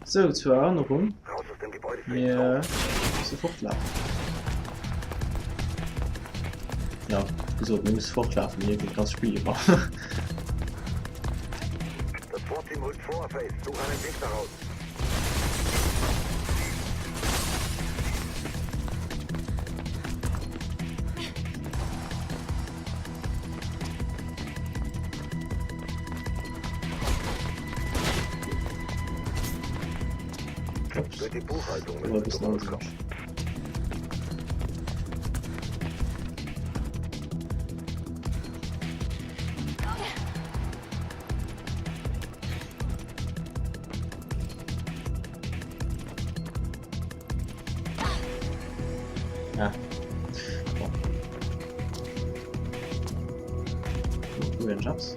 Sou, zur Erënnerung, mir musse fortlafen. Ja, wéi gesot, mir musse fortlafen, mir dat ganzt Spill iwwer. Das SWAT-Team rückt vor, Faith. Such einen Weg daraus. Ja. Bon. Jumps.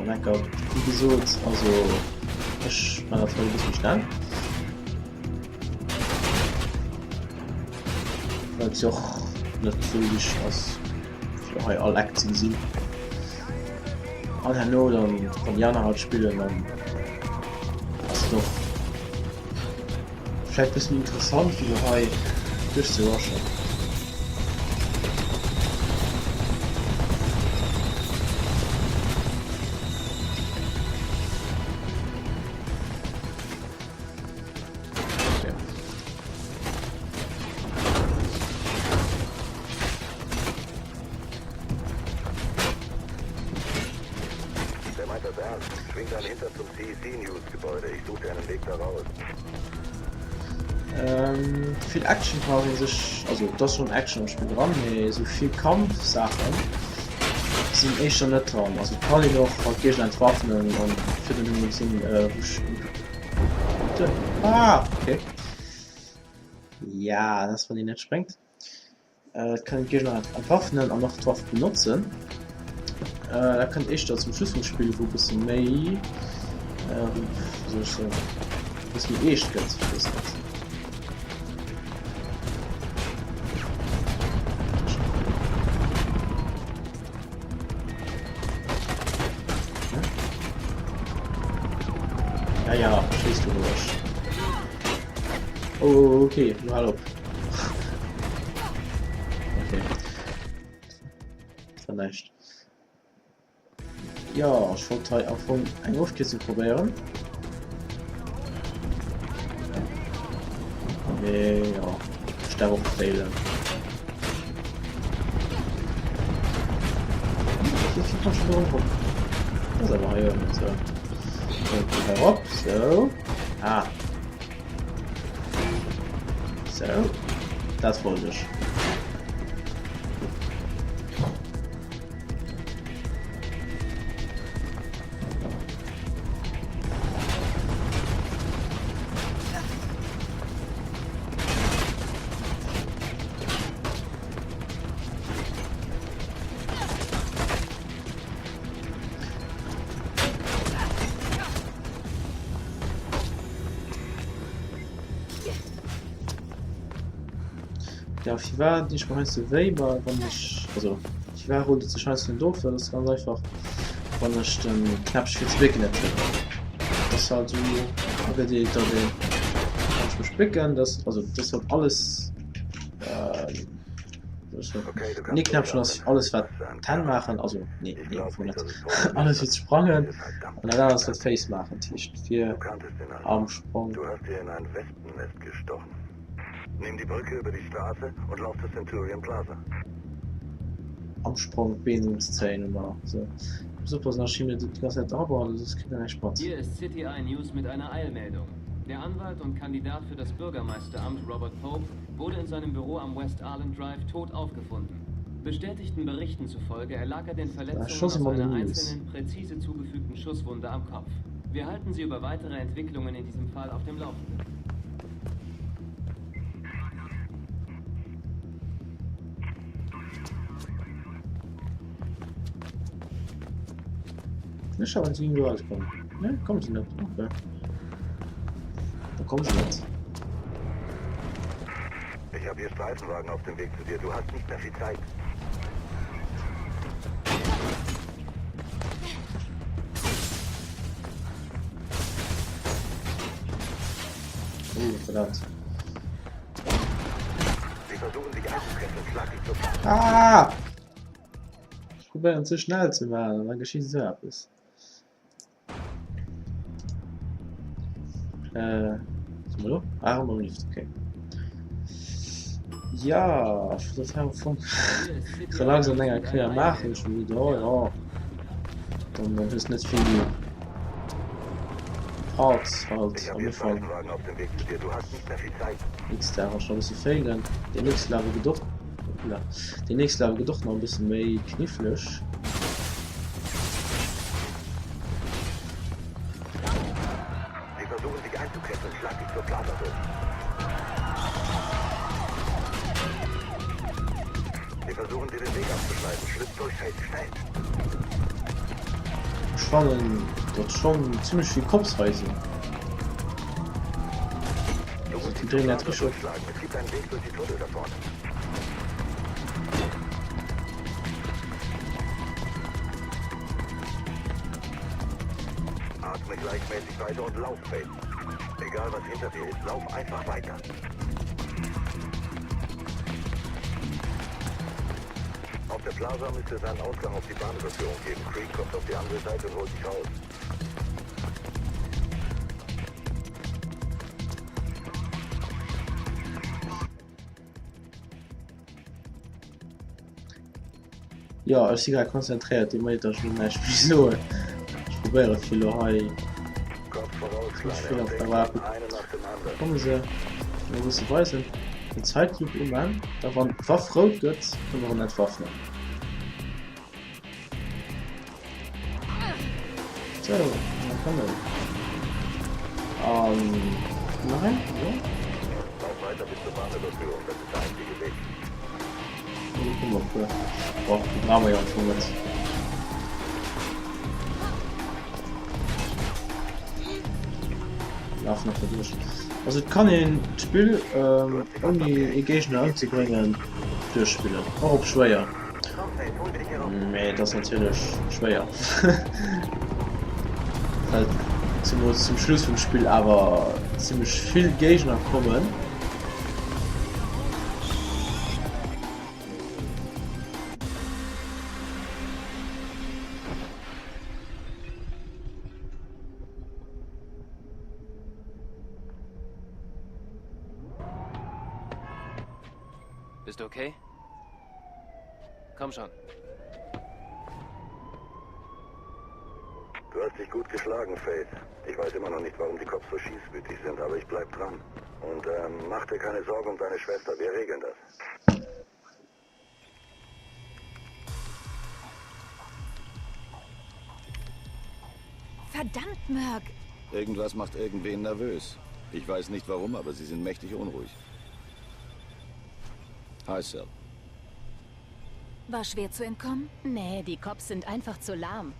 Lecker. Wéi gesot, also ech man dat e bëssen schnell. Well et jo och net sou wichteg ass fir hei all Eck ze gesinn. An herno dann wann déi aner halt spillen, dann ass et och vläicht bëssen interessant wéi lo hei duerchzerushen. Der meint das ernst. Schwing deinen Hintern zum CEC News Gebäude. Ich suche dir einen Weg da raus. Ähm, vill Action brauch een sech, also et ass schon Action am Spill dran, mee esou vill Kampfsaachen sinn éischter net dran. Also et kann een och halt Géigner entwaffnen an virdrun hu mer gesinn, wou ech Ah, okay. Ja, dat ass wann een net spréngt. Et kann een d'Géigner entwaffnen an och d'Waff benotzen. Dat kënnt éischter zum Schluss vum Spill, wou e bësse méi, wéi soll ech soen, e bësse méi eescht gëtt. Ech weess net. Ja, ja, schéiss du roueg. Oh, okay, lo hal op. Okay. Das war näischt. Ja, ech wollt hei am Fong eng Ofkierzung probéieren. Mee ja, ech darf och failen. Das ist aber hier mit so. So, so. Ah. So. Dat wollt ech. Ja, firwat dinn ech mer heiansdo wéi? Ma wann ech, also firwat rullt et sech heiansdo net of? Dat ass ganz einfach, wann ech den Knäppche fir ze wécken net drécken. Dat ass halt esou agedeelt, datt een, wann ech mech bécken, dass, also dass halt alles, Nee Knäppchen ass alles wat d'Hänn maachen, also nee, nee am Fong net, alles fir ze sprangen an dat anert ass wat d'Féiss maachen, dat heescht fir am Sprong. Du hast dir in ein Wespennest gestochen. Nimm die Brücke über die Straße und lauf zur Centurion Plaza. Am Sprong d'Been unzezéien oder sou. Muss oppassen, dass ech him net déi ganz Zäit erabauen, soss kritt en näischt mat. Hier ist City Eye News mit einer Eilmeldung. Der Anwalt und Kandidat für das Bürgermeisteramt Robert Pope wurde in seinem Büro am West Arlen Drive tot aufgefunden. Bestätigten Berichten zufolge erlag er den Verletzungen aus einer einzelnen, präzise zugefügten Schusswunde am Kopf. Wir halten Sie über weitere Entwicklungen in diesem Fall auf dem Laufenden. Ech awer sinn du kommen. Ne kommt sie net. Okay. Da kommen se net. Ich habe hier Streifenwagen auf dem Weg zu dir. Du hast nicht mehr viel Zeit. Oh, verdammt. Sie versuchen dich einzukesseln. Schlag dich sofort. Ah! Ich probieren ze schnell ze maachen, dann geschitt esou eppes. Äh, si mer do? Ah, mam Lift, okay. Ja, ech wollt dat hei am Fong relax an enger Kéier maachen. Ech hunn geduecht, oh ja, dann, dann hues net vill Parts halt Ich am habe hier Ufank. Streifenwagen auf dem Weg zu dir. Du hast nicht mehr viel Zeit. Nächst Dag ass schon e bësse féilen. Deen nächste Level gëtt och, hoppla, deen nächste Level gëtt och nach e bësse méi kniffleg. Sie versuchen dich einzukesseln. Schlag dich zur Plaza durch. Sie versuchen dir den Weg abzuschneiden. Schlüpf durch, Faith, schnell. Ech fannen datt schonn zimmlech vill Cops hei sinn. Du Also musst déi dich zur dréinen dat Plaza richteg op. durchschlagen. Es gibt einen Weg durch die Tunnel da vorne. Atme gleichmäßig weiter und lauf, Faith. Egal was hinter dir ist, lauf einfach weiter. Auf der Plaza müsste es einen Ausgang auf die Bahnüberführung geben. Creed kommt auf die andere Seite und holt dich raus. Jo, ech si grad konzentréiert, dir méit der schon näischt méi soen. Ech probéiere fir elo hei zimmlech vill op der Wapen. Komme se e bësse weisen. Den Zeitlupe umaan, da wann d'Waff rout gëtt, kënne mer erëm entwaffnen. So, da kommen. An nach eng? Jo. Lauf weiter bis zur Bahnüberführung, das ist der einzige Weg. Do kommen wir puer. Boah, die brauchen wir ja am Fong net. Laufen nach da duerch. Also et kann een d'Spill ähm, ouni ee Géigner ëmzebréngen duerchspillen, och op schwéier. Mee et ass natierlech schwéier. Well zemools zum Schluss vum Spill awer zimmlech vill Géigner kommen. Bist du okay? Komm schon. Du hast dich gut geschlagen, Faith. Ich weiß immer noch nicht, warum die Cops so schießwütig sind, aber ich bleib dran. Und ähm, mach dir keine Sorgen um deine Schwester, wir regeln das. Verdammt, Merc! Irgendwas macht irgendwen nervös. Ich weiß nicht warum, aber sie sind mächtig unruhig. Hi, Sal. War schwer zu entkommen? Nee, die Cops sind einfach zu lahm.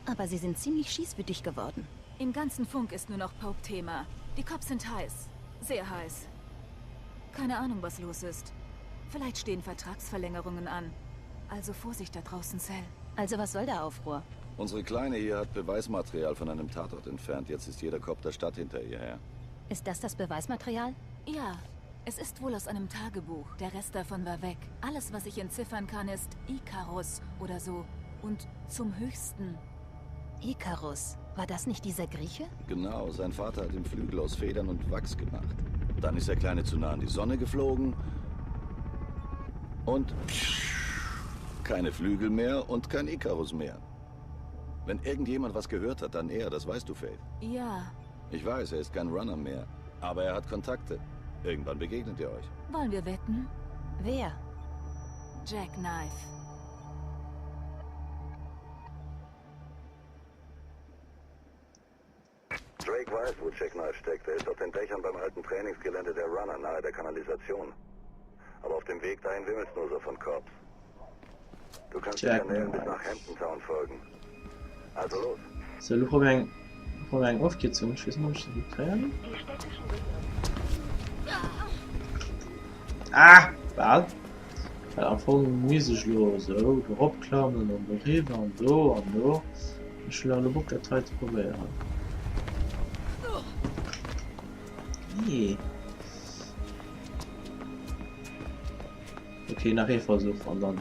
Aber sie sind ziemlich schießwütig geworden. Im ganzen Funk ist nur noch Pope-Thema. Die Cops sind heiß. Sehr heiß. Keine Ahnung, was los ist. Vielleicht stehen Vertragsverlängerungen an. Also Vorsicht da draußen, Cell. Also was soll der Aufruhr? Unsere Kleine hier hat Beweismaterial von einem Tatort entfernt. Jetzt ist jeder Cop der Stadt hinter ihr her. Ist das das Beweismaterial? Ja, es ist wohl aus einem Tagebuch. Der Rest davon war weg. Alles, was ich entziffern kann, ist Ikarus oder so. Und zum Höchsten. Ikarus. War das nicht dieser Grieche? Genau, sein Vater hat ihm Flügel aus Federn und Wachs gemacht. Dann ist der Kleine zu nah an die Sonne geflogen. Und keine Flügel mehr und kein Ikarus mehr. Wenn irgendjemand was gehört hat, dann er, das weißt du, Faith. Ja. Ich weiß, er ist kein Runner mehr. Aber er hat Kontakte. Irgendwann begegnet ihr euch. Wollen wir wetten? Wer? Jackknife. Drake weiß, wo Jackknife steckt. Er ist auf den Dächern beim alten Trainingsgelände der Runner nahe der Kanalisation. Aber auf dem Weg dahin wimmelt's nur so von Cops. Du kannst den Kanälen bis nach Hampton Town folgen. Also los. So, lo probier eng. Brauch eng Ofkierzung, ech weess net ob ech se kréien. Ah! Bal. Well am Fong misst ech elo esou do eropklammen an do riwwer an do an do. Ech hunn awer elo Bock dat hei ze probéieren. Nee. Okay, nach ee Versuch an dann.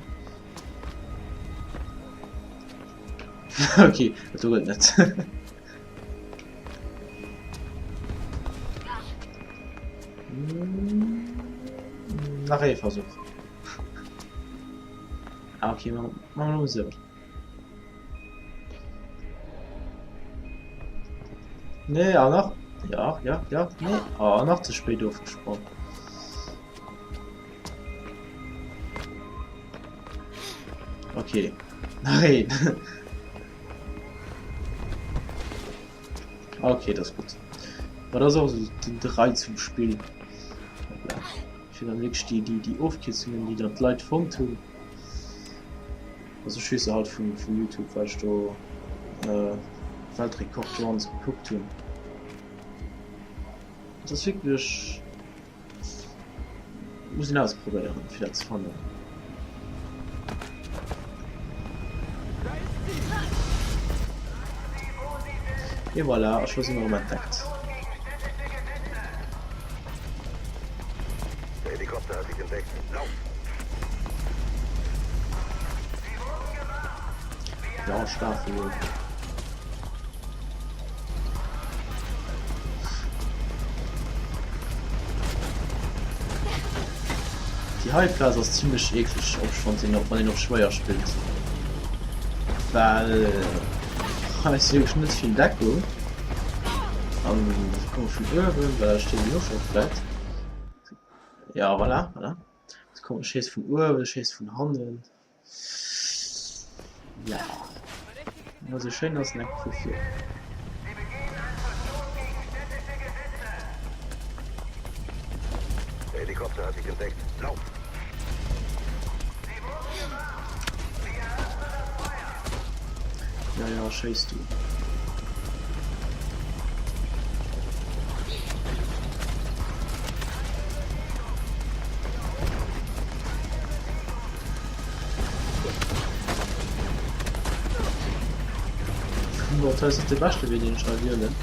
Okay, dat do gëtt net. Nach ee Versuch. Ah, okay, machen wir nur so. Nee, auch noch. Ja, ja, ja, nee. Oh, nach zu spät aufgesprungen. Okay. Nein. Okay, das ist gut. Aber das ist auch so den Reiz vom Spiel. Ich finde dann wirklich die, die, die Ofkierzungen, die dann die Leute fonnt hunn. Also ech weess se halt vun, vun YouTube, well ech do äh, Weltrekord-Runs gekuckt hunn. Das ass wierklech Muss een ausprobéieren fir dat ze fannen. Et voilà, ech hu se erëm entdeckt. Ja, ech lafe jo. Déi hei Plaz ass zimlech eekleg op wann een op wann een op schwéier spillt, well hei ass wierklech net vill Deckung an se komme vun uewen, well da steet een och scho vläit. Ja voilà, voilà. Se komme schéiss vun uewen, schéiss vun hannen. Ja. Also schön ass eng vu vir. Der Helikopter hat dich entdeckt. Lauf! Ja, ja, schéiss du. Dat hei ass net de beschte Wee deen ech hei wielen.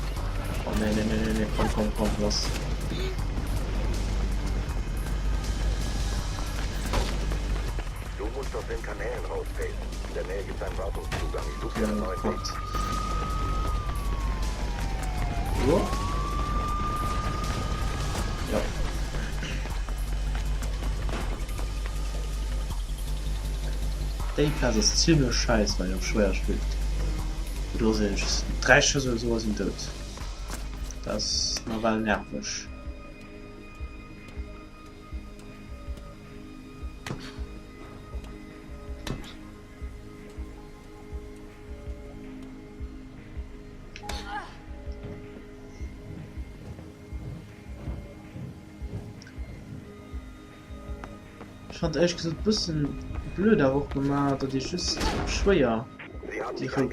Oh nee nee nee nee nee komm komm komm lass. Du musst aus den Kanälen raus, Faith. In der Nähe gibt's einen Wartungszugang. Ich suche dir einen neuen Weg. So. Ja. Déi Plaz ass zimlech scheiss wann een op schwéier spillt. Do sinn ech 3 Schëss oder sou a sinn dout. Dat ass nawell nerveg. Ech fand éierlech gesot bëssen blöd awer och gemaach, datt ee just op schwéier déi rout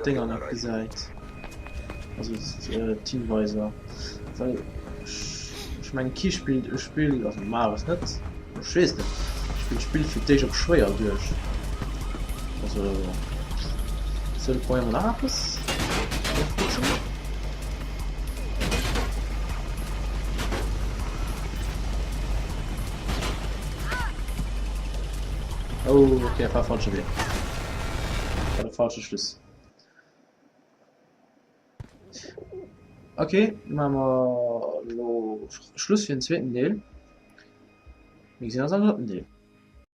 Dénger nach gesäit, also d'Hinweiser, well ech mengen kee spillt e Spill, also normalerweis net, ech weess net, spillt d'Spill fir d'éischt op schwéier duerch, also sou de Point nach eppes. Oh, okay, war falsche Weg. War der falsche Schluss. Okay, machen wir lo Schluss für den zweiten Deel. Wir sehen uns am dritten Deel.